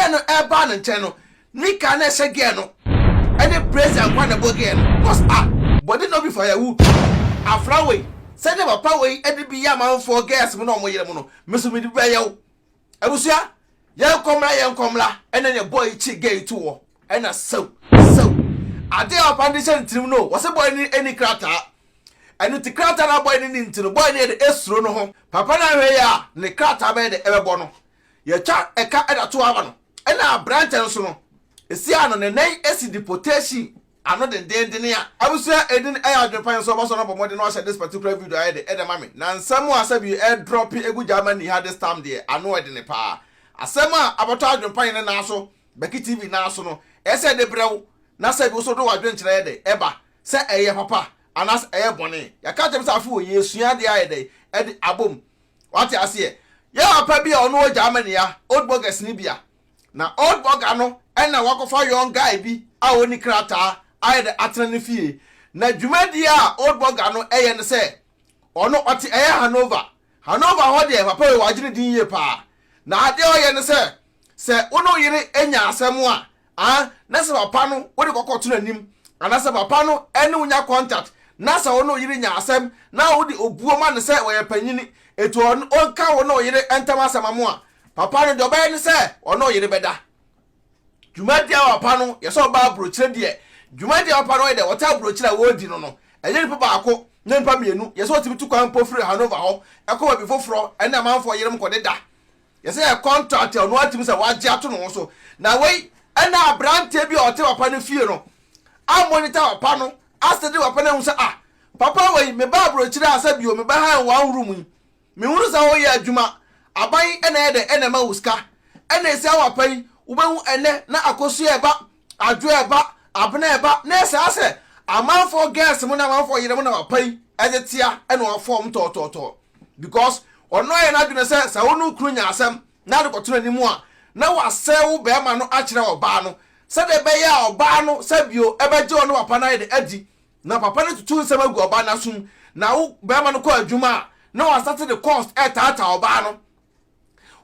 Girl no ɛbaa ne nkyɛn no, nika na ɛhyɛ girl no ɛne brazier nkwa na ɛbɔ girl no. Cause ah, body no be firewood. Afra wei, sɛdeɛ papa wei ɛde bi yɛ amanfoɔ girls mo na ɔmo yere mo no, me so mede bi bɛyɛ wo. Abusua, yɛnkɔ mmra, yɛnkɔ mmra, ɛna ne boy kyi girl yi to hɔ, ɛna sew sew. Ade a papa no de hyɛ ne tirim no, wɔsɛ boy no ani krataa. Ɛno ti krataa na boy no ni nti no, boy no yɛ de esuro no ho. Papa no ahwɛ yi a, ne krataa bɛyɛ de ɛbɛbɔ no. Yɛtwa ɛka ɛda to aba no. Ɛna aberante no so no, esi ano ne nan esi deportation ano dendenden a. Abusua, edin ɛyɛ Adwempa nso ɔbɔ so no bɔ mmɔden na wahyɛ this particular video ayɛ de ɛde ma me. Na nsɛm a sɛbi ɛdrop egu Germany ha this time deɛ, ano ɛdene paa. Asɛm a abɛtɔ Adwempa yɛn nan so, Becky TV nan so no, ɛsɛ de brɛw na sɛbi wo so do wadwenkyerɛ yɛ de ɛba sɛ ɛyɛ papa anaasɛ ɛyɛ bɔne. Yɛka kyerɛ sɛ afei wɔ yɛsua deɛ ayɛ dɛ ɛde abom. Wate aseɛ? Yɛ papa bi a ɔno wɔ Germany a, old burgers ni bia. Na old burger no ɛna wakɔfa young guy bi a ɔni krataa ayɛ dɛ atena ne fie. Na dwumadie a old burger no ɛyɛ no sɛ, ɔno ɔte ɛyɛ Hanover. Hanover hɔ deɛ, papa wei wagye ne din yie paa. Na adeɛ a ɔyɛ no sɛ, sɛ wo ne wo yere anya asɛm a, ah, na sɛ papa no wode kɔkɔto n'anim anaasɛ papa no ɛne wo nya contact na sɛ wo ne wo yere nya asɛm na wode obuo ma no sɛ wɔyɛ panyini etu ɔnka wo ne wo yere ntam asɛm amo a, papa no deɛ ɔbɛyɛ ne sɛ ɔne wo yere bɛda. Dwumadi a papa no yɛ sɛ ɔba aburokyire deɛ, dwumadi a papa no yɛ dɛ wɔte aburokyire a wɔredi no, ɛnyɛ nipa baako ne nipa mmienu. Yɛ sɛ ɔtumi tu kwan mpo firi Hanover hɔ ɛkɔ baabi foforɔ ɛne amanfoɔ yerem kɔdeda. Yɛ sɛ yɛ contract a ɔno atumi sɛ wagye ato ne ho so. Na wei ɛna aberanteɛ bi a ɔte papa no fie no amonitor papa no asɛde papa no ahu sɛ, ah, papa wei, meba aburokyire a sɛ bio meba ha one room yi, mehunu sɛ woyɛ adwuma aban ɛna ɛyɛ dɛ ɛna ɛma wo sika ɛna esi awapa yi, wobɛhu ɛnɛ na akosua ɛba, adwo ɛba, abena ɛba, na ɛsɛ asɛ amanfoɔ girls mu na amanfoɔ yere mu na papa yi ɛde tea ɛna wafɔm tɔɔtɔɔtɔɔ, because ɔno ayɛ n'adwene sɛ sɛ wo ne kunu nya asɛm na ade kɔto n'anim a, na wasɛe wo bɛrima no akyerɛ ɔbaa no sɛdeɛ ɛbɛyɛ a ɔbaa no sɛ bio ɛbɛgye ɔno papa no ayɛ de adi, na papa no tutu nsɛm agu ɔbaa no asom, na wo bɛrima no kɔ adwuma a, na wasate de cost ɛtaataa ɔbaa no.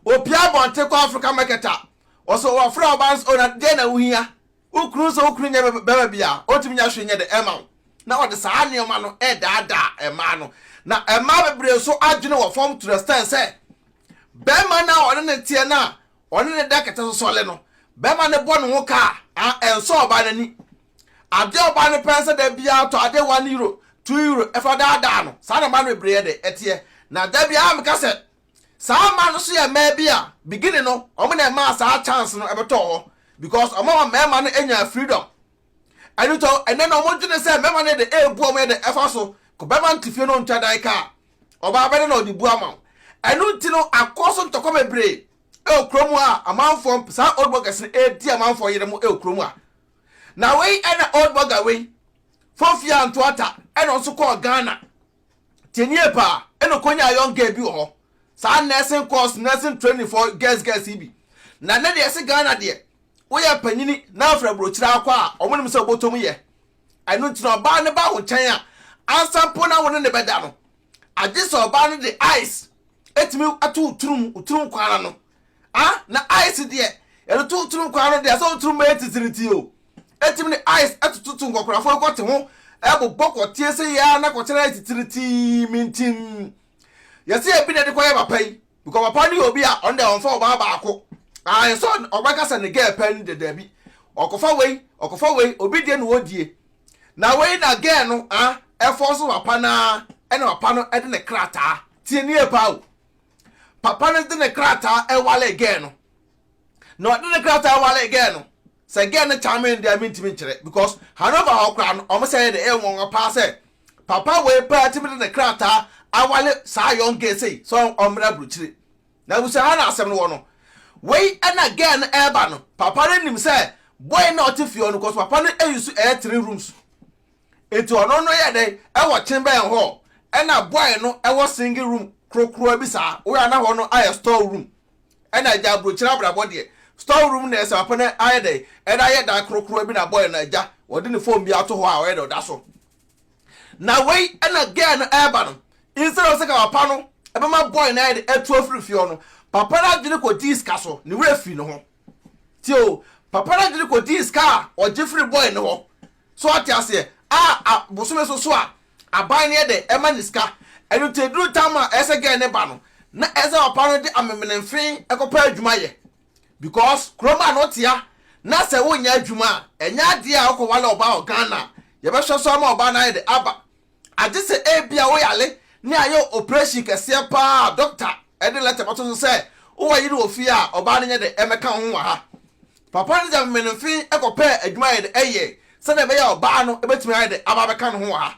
Opia abɔnten kɔ Africa market a, ɔsɛ wɔfrɛ ɔbaa no sɛ, ɔna deɛ na wohia wo kunu sɛ wo kunu nyɛ bɛrima bi a ɔntumi nya hwee nyɛ de ɛma wo, na ɔde saa nneɛma no ɛdaadaa mmaa no. Na mmaa bebree nso adwene wɔ fam to the extent sɛ bɛrima no a ɔne ne teɛ no a ɔne ne da kɛtɛ so sɔle no, bɛrima no bɔ ne ho kaa a ɛnsɔ ɔbaa n'ani. Adeɛ ɔbaa no pɛn sɛ da biara tɔ adeɛ €1, €2 ɛfa daadaa no. Saa na mmaa no bebree yɛ de ɛteɛ. Na da biara meka sɛ saa mmaa no so yɛ mmaa bi a beginning no ɔmo na ɛmaa saa chance no ɛbɛtɔ hɔ, because ɔmo ama mmarima no anya freedom. Ɛno tɔ ɛnɛ na ɔmo dwene sɛ mmarima no de ebu ɔmo yɛ de ɛfa so kɔ. Bɛrima no te fie no ntwa dan kaa, ɔbaa bɛde na ɔde bu ama wo. Ɛno nti no akɔ so ntɔkwa bebree ɛwɔ kurom a amanfoɔ saa old burgers no edi amanfoɔ yere mo ɛwɔ kurom a. Na wei ɛna old burger wei fofia ntoata ɛna nso kɔɔ Ghana tienie paa, ɛna okonya young girl bi wɔ hɔ, saa nursing course, nursing training for girls girls yi bi. Na ne deɛ ɛsɛ Ghana deɛ, woyɛ panyini na afra aburokyire akɔ a, ɔmo nim sɛ ɔbɔtɔm yɛ. Ɛno nti na ɔbaa ne ba wo nkyɛn a, ansa mpo na wo ne ne bɛda no, agye sɛ ɔbaa no de ice etumi ato wo turum kwan no. Ah, na ice deɛ yɛde to wo turum kwan no deɛ, sɛ wo turum bɛyɛ titiriti o, etumi de ice ɛtototo nkɔkorafoɔ kɔte ho ɛbobɔ kɔteɛ sɛ yia na kɔkyerɛ ayɛ titiritii mintim. Yɛsɛ ebi na ɛde kɔyɛ papa yi, because papa no yɛ obi a ɔno deɛ ɔnfa ɔbaa baako ayɛ sɛ ɔbɛka sɛ ne girl pɛ no de. Daabi, ɔkɔfa wei, ɔkɔfa wei, obi deɛ na wɔdie. Na wei na girl no ah ɛfɔ so papa naa, ɛna papa no ɛde ne krataa tie nie paa o. Papa no de ne krataa ɛwale girl no, na ɔde ne krataa ɛwale girl no sɛ girl no kyame deɛ mintimi nkyerɛ, because Hanover hɔ koraa no, ɔmo sɛ yɛ de ɛyɛ wɔn paa sɛ papa wei paa timi de ne krataa awale saa young girl sei sɛ ɔmmra aburokyire. Na abusua, ha na asɛm no wɔ no. Wei ɛna girl no ɛreba no, papa no nim sɛ boy na ɔte fie hɔ no, cause papa no ɛyi so ɛyɛ three rooms, eti ɔno no yɛ dɛ ɛwɔ kyen bɛn hɔ, ɛna boy no ɛwɔ single room korokoro bi saa. Woyɛ ana hɔ no ayɛ store room, ɛna agya aburokyire abrabɔ deɛ, store room na ɛsɛ papa no ayɛ dɛ ɛna ayɛ dan korokoro bi, na boy no agya wɔde ne phone bi ato hɔ a ɔyɛ dɛ ɔda so. Na wei ɛna girl no ɛreba no, instead of sɛ ka papa no ɛbɛma boy no ayɛ de ɛtu afiri fie hɔ no, papa no adwene kɔ di sika so ne werɛ firi ne ho. Tie o, papa no adwene kɔdii sika a ɔgye firi boy no hɔ. So wate aseɛ? A, a, bosome so so a, aban no yɛ dɛ ɛma no sika. Ɛno nti ɛduru tam a ɛyɛ sɛ girl no ba no, na ɛyɛ sɛ papa no de amemenemfe kɔpɛ adwuma yɛ. Because kurom a na wotea, na sɛ wonyɛ adwuma a, ɛnyɛ adeɛ a wokɔwale ɔbaa wɔ Ghana a, yɛbɛhwɛ so ama ɔbaa no ayɛ dɛ aba. Agye sɛ ebia woyare ne ayɛ wo operation kɛseɛ paa a doctor de letter bɛto so sɛ wowɔ yere wɔ fie a ɔbaa no nyɛ dɛ ɛmmɛka wo ho wɔ ha. Papa no dze amemenemfe kɔpɛɛ adwuma ayɛ dɛ ɛyɛe sɛdeɛ ɛbɛyɛ a ɔbaa no bɛtumi ayɛ dɛ aba abɛka ne ho wɔ ha.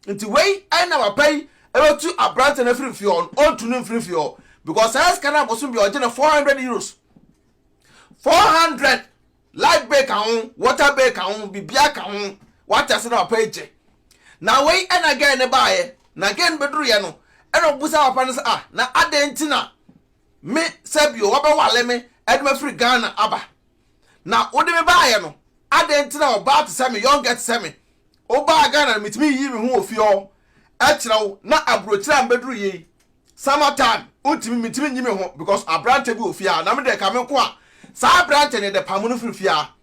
Nti wei na papa yi bɛtu aberanteɛ no afiri fie hɔ no, ɔntu no mfiri fie hɔ because saa sika no a bosom biara ɔgye no €400. 400! Light bill ka ho, water bill ka ho, biribiara ka ho. Wate ase na papa yi gye. Na wei ɛna girl no baeɛ. Na girl no bɛduruiɛ no, ɛna ɔbusa papa no sɛ, ah, na adɛn nti na me sɛbio wabɛwale me ɛde mafiri Ghana aba? Na wode me baeɛ no, adɛn nti na ɔbaa te sɛ me, young girl te sɛ me, wobaa Ghana no metumi yiyi me ho wɔ fie hɔ ɛkyerɛ wo, na aburokyire a mebɛduruiɛ yi, Summer time wontumi mentumi nyi me ho because abrante bi wɔ fie ha na me deɛ ka me nko a saa abrante no yɛde pamo no firi fie ha.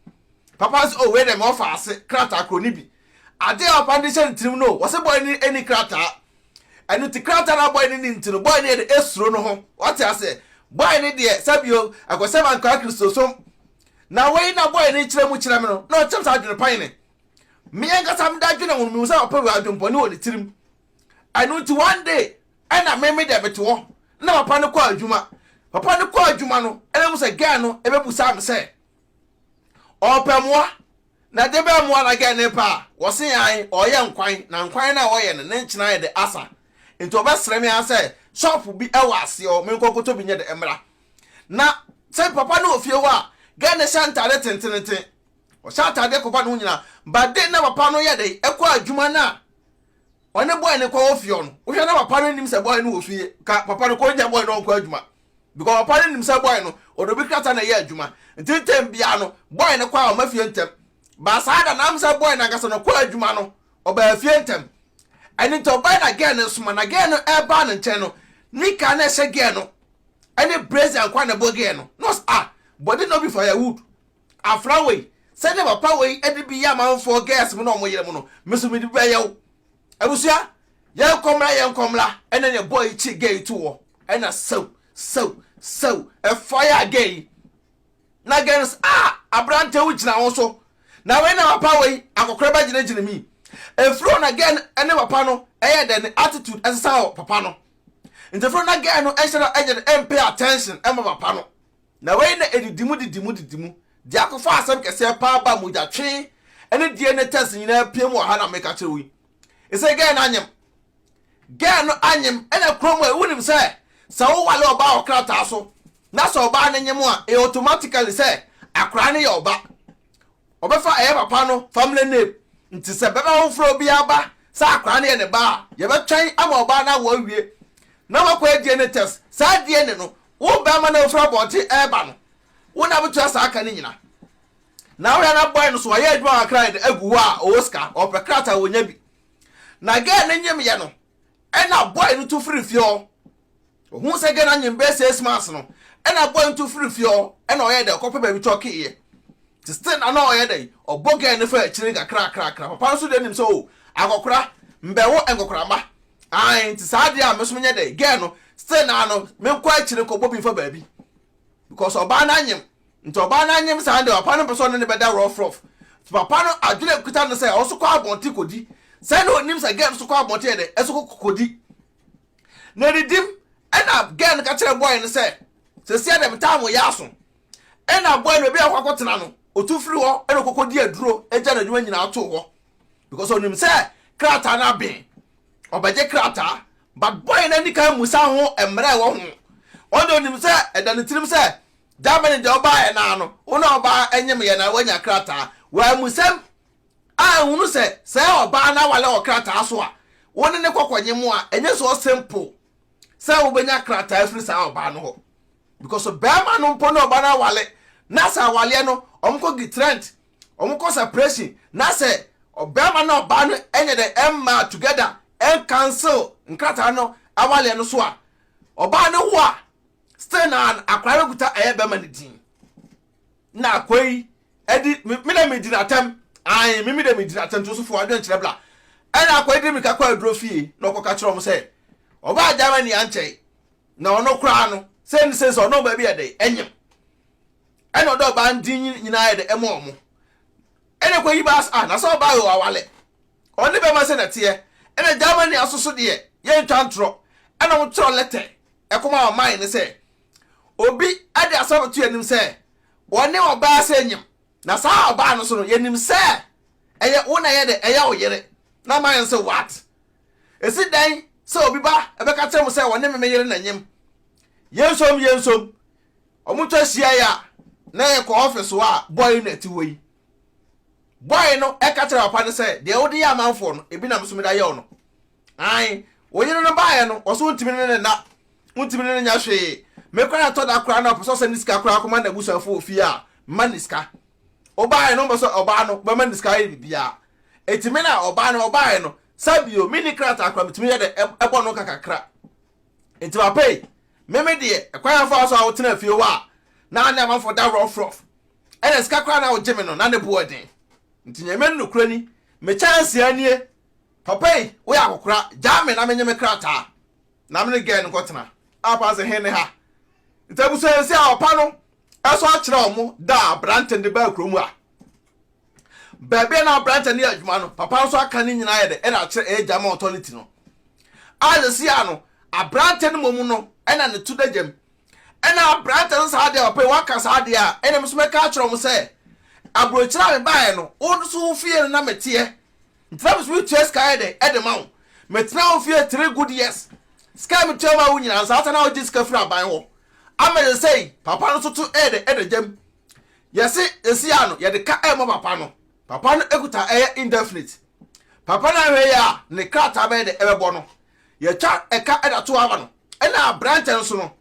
Papa nso oh wei deɛ me ɔfa ase krataa koro ne bi. Adeɛ a papa no de hyɛ ne tirim no wɔse boy no ɛni krataa. Ɛno nti krataa na boy no ni nti no boy no yɛde esuro no ho. Wate aseɛ? Boy no deɛ sɛbio ɛkɔsɛ mankaa Kristosom. Na wei na boy no kyerɛ mu kyerɛ me no na ɔkyerɛ me sɛ adwene pan ne. Me ankasa meda dwene ho no mehu sɛ papa wei adwempɔne wɔ ne tirim. Ɛno nti one day ɛna me me deɛ mete hɔ na papa no kɔ adwuma. Papa no kɔ adwuma no ɛna mu sɛ girl no ɛbɛbusa me sɛ ɔpɛ mmoa na de bɛn mmoa na girl no pɛ a wɔse an ɔyɛ nkwan na nkwan no a ɔyɛ no ne nkyena ayɛ de asa nti ɔbɛsrɛ me ara sɛ shop bi ɛwɔ aseɛ hɔ menkɔ nkɔtɔ bi nyɛ de mmra. Na sɛ papa no wɔ fie hɔ a girl no hyɛ ntaade tentenenten ɔhyɛ ataadeɛ kɔba ne ho nyinaa but de na papa no yɛ de ɛkɔ adwuma no a Ɔne boy no kɔ wɔ fie hɔ no, wohwɛ na papa no nim sɛ boy no wɔ fie, ka papa no kɔ nya boy no ɔnkɔ adwuma. Because papa no nim sɛ boy no, ɔde obi krataa na ɛyɛ adwuma. Nti ntɛm biara no, boy no kɔ a ɔma fie ntɛm. Ba saa da na am sɛ boy no ankasa no kɔ adwuma no, ɔbaa fie ntɛm. Ɛno nti ɔbae na girl no soma, na girl no ɛbaa ne nkyɛn no, nika na ɛhyɛ girl no, ɛne brazier nkoa na ɛbɔ girl no. Na ɔsɛ ah, body no be firewood. Afra wei, sɛdeɛ papa wei de bi yɛ amanfoɔ girls mo na ɔmo yere mo no, me nso mede bi bɛyɛ wo. Abusua, yɛnkɔ mmra yɛnkɔ mmra, ɛna ne boy yi kye girl yi to hɔ, ɛna sɛw, sɛw, sɛw, ɛfire girl yi. Na girl no sɛ, ah, aberante wo gyina wo so, na wei na papa wei, akɔkora bɛgyinagyina mi. Ɛfiri hɔ na girl no ɛne papa no ɛyɛ dɛ ne attitude ɛsesa wɔ papa no. Nti ɛfiri hɔ na girl no ɛnhyɛ da ɛnyɛ dɛ ɛmpay attention ɛma papa no. Na wei na edidi mu didi mu didi mu de akɔfa asɛm kɛseɛ paa ba mogyatwe ne DNA test nyinaa pue mu wɔ ha na meka kyerɛ wo yi. Ɛsɛ girl no anyem. Girl no anyem ɛna kurom a wonim sɛ sɛ wowale ɔbaa wɔ krataa so na sɛ ɔbaa no nyem a ɛyɛ automatically sɛ akwaraa no yɛ ɔba. Ɔbɛfa ɛyɛ papa no family name nti sɛ bɛma foforɔ biara ba sɛ akwadaa no yɛ ne ba a, yɛbɛtwɛn ama ɔbaa no awo awie na wakɔyɛ DNA test. Saa DNA no, wo barima no a wofiri abɔnten reba no, wo na wobɛtua saa ka no nyina. Na wohwɛ na boy no so wayɛ adwuma kakra de agu hɔ a ɔwɔ sika, ɔpɛ krataa ɔnya bi. Na girl no nyemyɛ no, ɛna boy no tu firi fie hɔ. Ohuu sɛ girl no anyem bɛyɛ 6 months no, ɛna boy no tu firi fie hɔ, ɛna ɔyɛ dɛ ɔkɔpɛ baabi tɔkeeɛ. Nti still na na ɔyɛ dɛ ɔbɔ girl no fa akyire kakrakrakra. Papa no nso deɛ nim sɛ o akɔkora mbɛwo nkɔkora mma. Ae nti saa deɛ a me nso menyɛ dɛ girl no still na no menkɔ akyire nkɔbɔ bi mfa baabi. Because ɔbaa no anyem. Nti ɔbaa no anyem saa deɛ papa no mpɛ sɛ ɔne no bɛda rough rough. Nti papa no adwene kuta no sɛ ɔso kɔ abɔnten kɔdi. Sɛ na onim sɛ girl no so kɔ abɔnten yɛ dɛ ɛso kɔ kɔdi. Na didim ɛna girl no ka kyerɛ boy no sɛ sɛsi ɛdɛ me time yɛ aso. Ɛna boy no ebi akɔ akɔtena no otu firi hɔ ɛna ɔkɔkɔ di aduro agya n'adwuma nyinaa too hɔ because onim sɛ krataa no aben ɔbɛgye krataa but boy no ani kan musa ho mmerɛ ɛwɔ ho. Ɔno onim sɛ ɛda ne tirim sɛ Germany deɛ ɔbaa yɛ naa no wo na ɔbaa ɛnyem yɛ na wanya krataa wɔamusɛm a ehunu sɛ sɛ ɔbaa no awale wɔ krataa so a wo ne ne kɔkɔnye mu a ɛnyɛ so simple sɛ wobɛnya krataa afiri saa ɔbaa no hɔ because bɛrima no mpo ne ɔbaa no awale na sɛ awaleɛ no ɔmo kɔ getrennt, ɔmo kɔ separation na sɛ ɔbɛrima ne ɔbaa no ɛnyɛ dɛ ɛmma together ɛncancel nkrataa no awaleɛ no so a ɔbaa no wo a still na akwaraa no kuta ɛyɛ bɛrima no din. Na akoa yi ɛde me na medi n'atɛm. Ae, me me de medi n'atɛm nti wo so fa w'adwenkyerɛ bra. Ɛna akoa yi de mmirika kɔ aduro fie na ɔkɔka kyerɛ wɔn sɛ ɔbaa Germany ankyɛe na ɔno koraa no sɛ ne sɛ sɛ ɔno ɔbaa bi yɛ dɛ ɛnyem. Ɛna ɔde ɔbaa no din nyinaa yɛ dɛ ɛma wɔn. Ɛna kɔ yi baa ah na sɛ ɔbaa yɛ wawale. Ɔne bɛma sɛ na teɛ. Ɛna Germany aso so deɛ yɛntwa ntorɔ. Ɛna wɔn twerɛ lɛtɛ ɛkɔma ɔman no sɛ obi de asɛm abɛto yɛn anim sɛ ɔne ɔbaa sɛ nyem, na saa ɔbaa no so no yɛnim sɛ ɛyɛ wo na ɛyɛ dɛ ɛyɛ wo yere, na ama yɛn sɛ what? Ɛsi dɛn sɛ obi ba ɛbɛka kyerɛ mo sɛ ɔne me me yere na nyem? Yɛnsom yɛnsom. Ɔmo twa hyiae a na yɛkɔ office hɔ a boy no na ɛte hɔ yi. Boy no ɛka kyerɛ papa no sɛ deɛ wode yɛ amanfoɔ no ebi na me nso mede ayɛ wo no. Ae, wo yere no baeɛ no, ɔse wontumi ne no nna, wontumi ne no nyɛ hwee. Me koraa ɛtɔ da koraa na ɔpɛ sɛ ɔsɛnde sika koraa kɔma n'abusuafo wɔ fie a, mma no sika. Wobaeɛ no, wompɛ sɛ ɔbaa no bɛma no sika ayɛ biribiara. Enti me na ɔbaa no ɔbaeɛ no, sɛ bio, menni krataa koraa, metumi yɛ dɛ ɛbɔ no ka kakra. Enti papa yi, me me deɛ, ɛkwan a mfaa so a wotena fie hɔ a, na ne amanfoɔ da rough rough, ɛna sika koraa na wogye me no, na ne bo yɛ den. Nti Nyame no nokorɛ ni, me chance ara nie. Papa yi, woyɛ akɔkora, gyaa me na menye me krataa na me ne girl no nkɔtena. Apa se he ne ha? Nti abusua yi se a papa no ɛso akyerɛ ɔmo da a aberante no de baa kurom a. Baabi a na aberante no yɛ adwuma no, papa nso aka ne nyinaa yɛ dɛ ɛna akyerɛ ɛyɛ German authority no. A sɛsi a no, aberante no mmom no ɛna ne to da gyam. Ɛna aberante no saa deɛ papa yi waka saa deɛ a, ɛna me nso mɛka akyerɛ ɔmo sɛ, aburokyire a mebaeɛ no, wo nso wo fie no na meteɛ. Nti na mesome tua sika yɛ dɛn ɛde ma wo. Metena wo fie 3 good years. Sika a metua ma wo nyinaa no saa ta na wogye sika firi aban hɔ. Ama sesei papa no nso to ɛyɛ dɛn ɛda gyam. Yɛse sesei a no yɛde ka ɛma papa no. Papa no ekuta ɛyɛ indefinite. Papa no ahwɛ yie a ne krataa bɛyɛ dɛn ɛbɛbɔ no. Yɛtwa ɛka ɛda to ama no. Ɛna aberanteɛ no nso no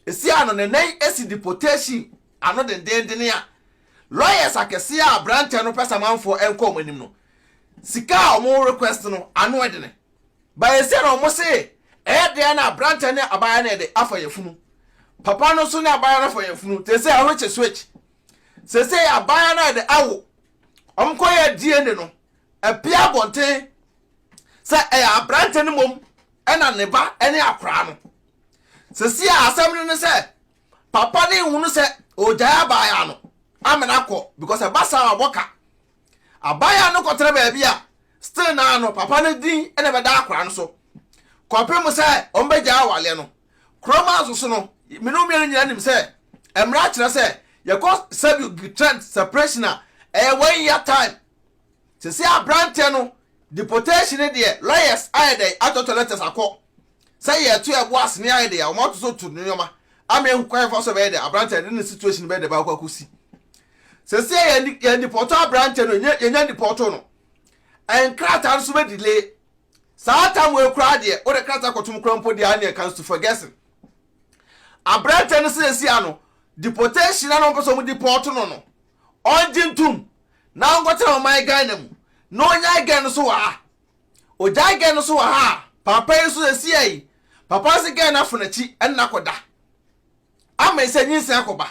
sesei a no ne nan esi deportation ano dendenden a lawyers akɛseɛ a aberanteɛ no pɛ sɛ amanfoɔ ɛnkɔ wɔn anim no sika a wɔn request no ano ɛdene bayɛ sɛ na wɔn se ɛyɛ deɛ na aberanteɛ ne abaayewa no yɛde afa yɛfunu papa no nso ne abaayewa no afa yɛfunu te sɛ which is which sese abaayewa no yɛde awo wɔn kɔ yɛ DNA no ɛpia abɔnten sɛ ɛyɛ aberanteɛ no mom ɛna ne ba ɛne akwaraa no sese a asɛm no ne sɛ papa ne nhunu sɛ ogyae abaayewa no amena kɔ because ɛba saa wabɔ ka. Abaayewa no kɔtena baabi a still naa no papa no din na ɛbɛda akwaraa no so kɔpem sɛ wɔn bɛgyae awaleɛ no. Kuroma nso so no, me ne wo mmienu nyinaa nim sɛ mmara kyerɛ sɛ yɛkɔ sɛbi trend separation a ɛyɛ one year time. Sisi aberanteɛ no deportation no deɛ lawyers ayɛ dɛn atɔtɔ letters akɔ sɛ yɛto ɛbo asene ayɛ dɛn a wɔn ato so to nneɛma ama ehu kwan fa so bɛyɛ dɛn aberanteɛ de ne situation bɛyɛ dɛn baako akɔsi. Sisi yɛ yɛn deport aberanteɛ no yɛnya deport no nkrataa no so bɛ delay saa tam wɔ ekura deɛ wode krataa kɔtum kura mpo deɛ aneɛ comes to forgetting aberanteɛ no sɛ esi ano deportation na wɔn pɛ sɛ wɔn deport no ɔngye ntum na ɔnkɔtena ɔman Ghana mu na ɔnyae gɛn no so wɔ ha. Ogyae gɛn no so wɔ ha a, papa yi nso esi ayi papa nso gɛn no afo n'akyi ɛna akɔda ama sɛ nyinsɛn akɔba.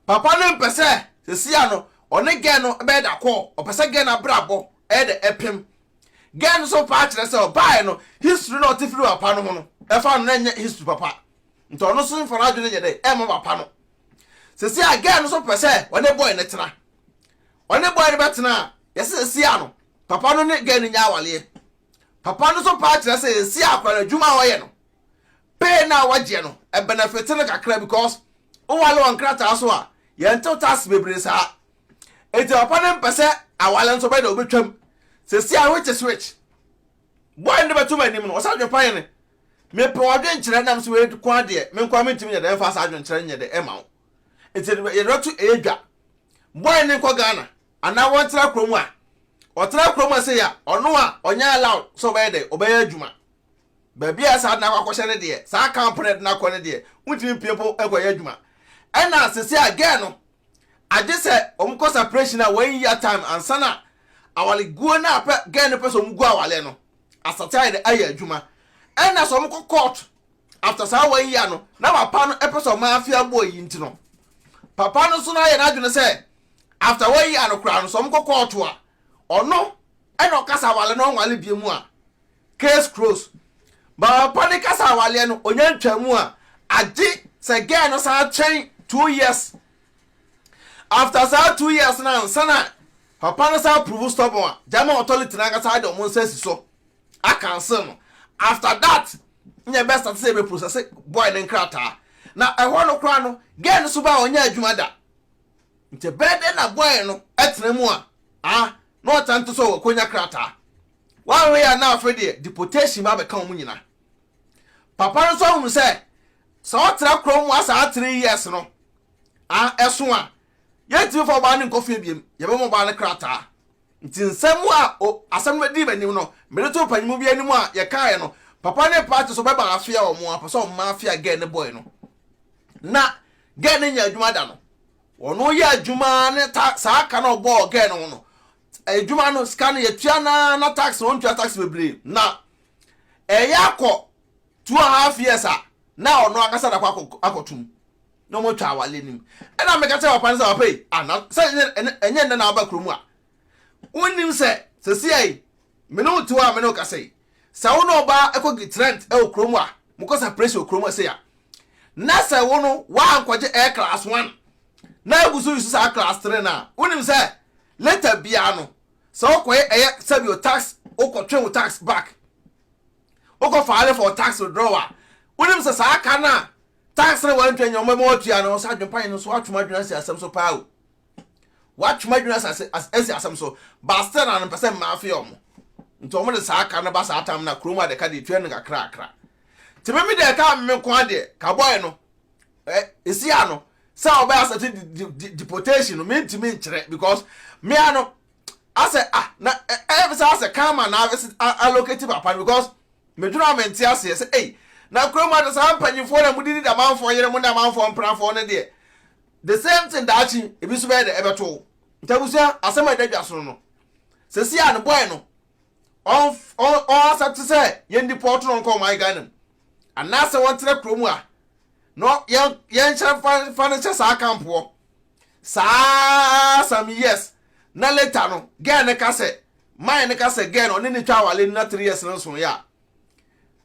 Papa no mpɛ sɛ sisi ano ɔne gɛn no bɛyɛ da kɔɔ, ɔpɛ sɛ gɛn no abrabɔ ɛyɛ dɛ ɛpem. Gɛn no nso paa kyerɛ sɛ ɔbaeɛ no history na ɔte firi papa no ho no ɛfa no na ɛnyɛ history papa, nti ɔno nso mfa n'adwene nyɛ dɛ ɛmma papa no. Sisi a gɛn no nso pɛ sɛ ɔne boy no tena, ɔne boy no bɛtena a yɛsɛ sisi ano papa no ne gɛn no nya awaleɛ. Papa no nso paa kyerɛ sɛ sisi akora no adwuma a ɔyɛ no pay na wagyeɛ no ɛbenefit no kakra because wowale wɔ nkrataa so a yɛntew tax bebree saa. Eti papa no mpɛ sɛ awale nso bɛyɛ dɛ obɛtwam. Sisi a which is which boy no de bɛto m'anim no ɔsɛ adwempa yɛ ne mepɛ ɔdwenkyerɛ nam so wei ko adeɛ me nkoa mentumi nyɛ dɛ ɛmfa saa adwenkyerɛ nyɛ dɛ ɛma wo. Nti yɛde bɛto ɛyɛ dwa boy ne nkɔ Ghana anaa wɔntena kurom a ɔtena kurom a sɛ yɛ ɔno a ɔnyɛ allowed sɛ ɔbɛyɛ dɛ ɔbɛyɛ adwuma baabi a saa de n'akɔ akɔhyɛ ne deɛ saa camp no de n'akɔ ne deɛ wontumi mpie mpo nkɔyɛ adwuma. Ɛna sese a girl no agye sɛ wɔn kɔ separation a one year time ansa na awaleguo no a pɛ girl no pɛ sɛ wɔn gu awale no asate ayɛ de ayɛ adwuma. Ɛna sɛ wɔn kɔ court after saa one year no na papa no ɛpɛ sɛ ɔmo afi aboɔ yi nti no papa no nso no ayɛ n'adwene sɛ After one year no koraa no, sɛ ɔmo kɔ kɔɔto a, ɔno ɛna ɔkasa awale no ɔnwale bie mu a, case close. But papa ne kasa awaleɛ no onya ntwa mu a, agye sɛ girl no san twɛn 2 years. After saa 2 years na ansa na papa no san prove stubborn a, German authority n'ankasa de ɔmo nsa si so acancel no. After that nyɛ bɛ start sɛ ebe process boy ne nkrataa. Na ɛhɔ no koraa no, girl no so ba a ɔnyɛ adwuma da, nti bɛɛ dɛ na boy no ɛtena mu a, ah, na ɔta nto so wɔ konya krataa wɔahwɛ yɛ a, na afei deɛ deportation ba bɛka wɔn nyinaa. Papa no nso ahunu sɛ ɔtena kurom mu asa 3 years no, ah, ɛso a yɛntumi fa ɔbaa no nkɔ fie biem, yɛbɛma ɔbaa no krataa. Nti nsɛm a o asɛm no di m'anim no, mede to panyimu bi anim a yɛkaeɛ no, papa ne paati so bɛba afia wɔn apɛ sɛ ɔma afia girl ne boy no. Na girl ne nya adwuma da no, ɔno yɛ adwuma ne ta saa ka na ɔbɔɔ girl no ho no, adwuma no sika no yɛtua na tax no ɔntua tax bebree. Na ɛyɛ akɔ 2.5 years a, na ɔno ankasa da kɔ akɔtum na ɔmo twa awale nim. Ɛna meka kyerɛ papa no sɛ, papa yi, ana sɛ ɛnyɛ nnɛ na aba kurom a, wonim sɛ sɛsi ayi me ne wo te hɔ a, me ne wo kasa yi, sɛ wo ne ɔbaa ɛkɔ getrennt ɛwɔ kurom a, mokɔ separation wɔ kurom ase a, na sɛ wo no woankɔgye ɛyɛ class one na agu so yi so saa class three na wonim sɛ later biara no, sɛ wokɔyɛ ɛyɛ sɛbi o tax, wokɔtwe wo tax back, wokɔ file for tax withdrawal a, wonim sɛ saa ka no a tax no wantwa nya ɔmɛma watua no. Ɔsɛ adwempa no so watwom adwene asi asɛm so paa o, watwom adwene asi asɛm so, but still na no mpɛ sɛ mmaa afei ɔmo nti ɔmo de saa ka no ba saa tam na kurom ade ka de tua no kakrakra. Nti mimi deɛ, ka me nko adeɛ ka boy no ɛ esi ano sɛ ɔbɛyɛ asɛte deportation no, mentumi nkyerɛ because mmea no asɛ, ah, na ɛ ɛ sɛ asɛ kama na allocate papa no, because medwene a mente aseɛ sɛ, ei, na kurom ade saa mpanyinfoɔ na mudi di damanfoɔ yere mo ne amanfoɔ mprafoɔ no deɛ, the same thing daakye ebi nso bɛyɛ dɛ ɛbɛto. Nti abusua, asɛm a ɛda dwa so no, sɛsi a no boy no ɔn ɔn sɛ yɛn deport no nkɔ ɔman Ghana mu anaasɛ wɔntena kurom a na yɛn yɛnhyɛ fa no hyɛ saa campoɔ saa some years, na later no girl ne ka sɛ, man ne ka sɛ girl no ɔne ne twa awale na 3 years no nso yɛ a,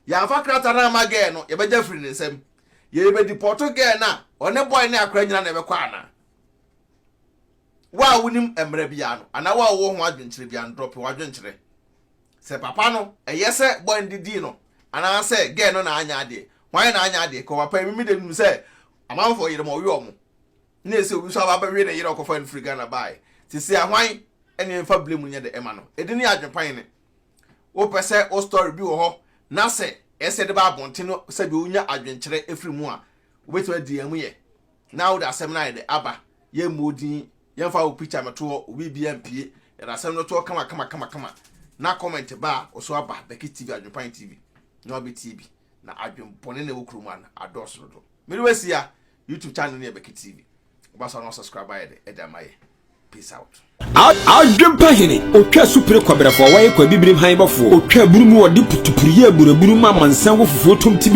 yɛamfa krataa no ama girl no, yɛbɛgya firi ne nsam, yɛbɛ deport girl no a, ɔne boy ne akora nyina na ɛbɛkɔ ana. Wo a wonim mmerɛ biara no anaa wo a wowɔ ho adwenkyerɛ biara no, drop w'adwenkyerɛ sɛ papa no ɛyɛ sɛ boy no didi no anaasɛ girl no na anya adeɛ. Hwan na anya adeɛ kɔ? Papa yi mi de nim sɛ amanfoɔ yere ma ɔwe ɔmo na esi obi so aba abɛwe ne yere ɔkɔfa no firi Ghana baa sisi a, hwan ɛne mfa blame nyɛ de ɛma no? Ɛdi ne adwempan ne wopɛ sɛ wo story bi wɔ hɔ na sɛ ɛsɛ de ba abɔnten no, sɛbi wonya adwenkyerɛ efiri mu a, wobɛtumi adi ɛmu yɛ na wode asɛm no ayɛ de aba. Yɛn mu odin, yɛmfa wo picture mɛto hɔ, obi bi mpie, yɛde asɛm no to hɔ kama kama kama kama na comment ba a ɔso aba Bɛki TV, Adwempan TV, na wabɛtie bi. Na adwempɔne na ɛwɔ kurom a no adɔɔso dodo. Mede wasi a YouTube channel no yɛ Bɛki TV. Woba so a na subscribe ayɛ de ɛde ama yɛ. Peace out. Adwempa hene otwa supere kɔbrɛfoɔ a wɔyɛ kɔ abibirim han bɔfoɔ otwa aburu mu, ɔde putupuru yɛ aburaburu ma amansan wɔ fufuo tom tibi.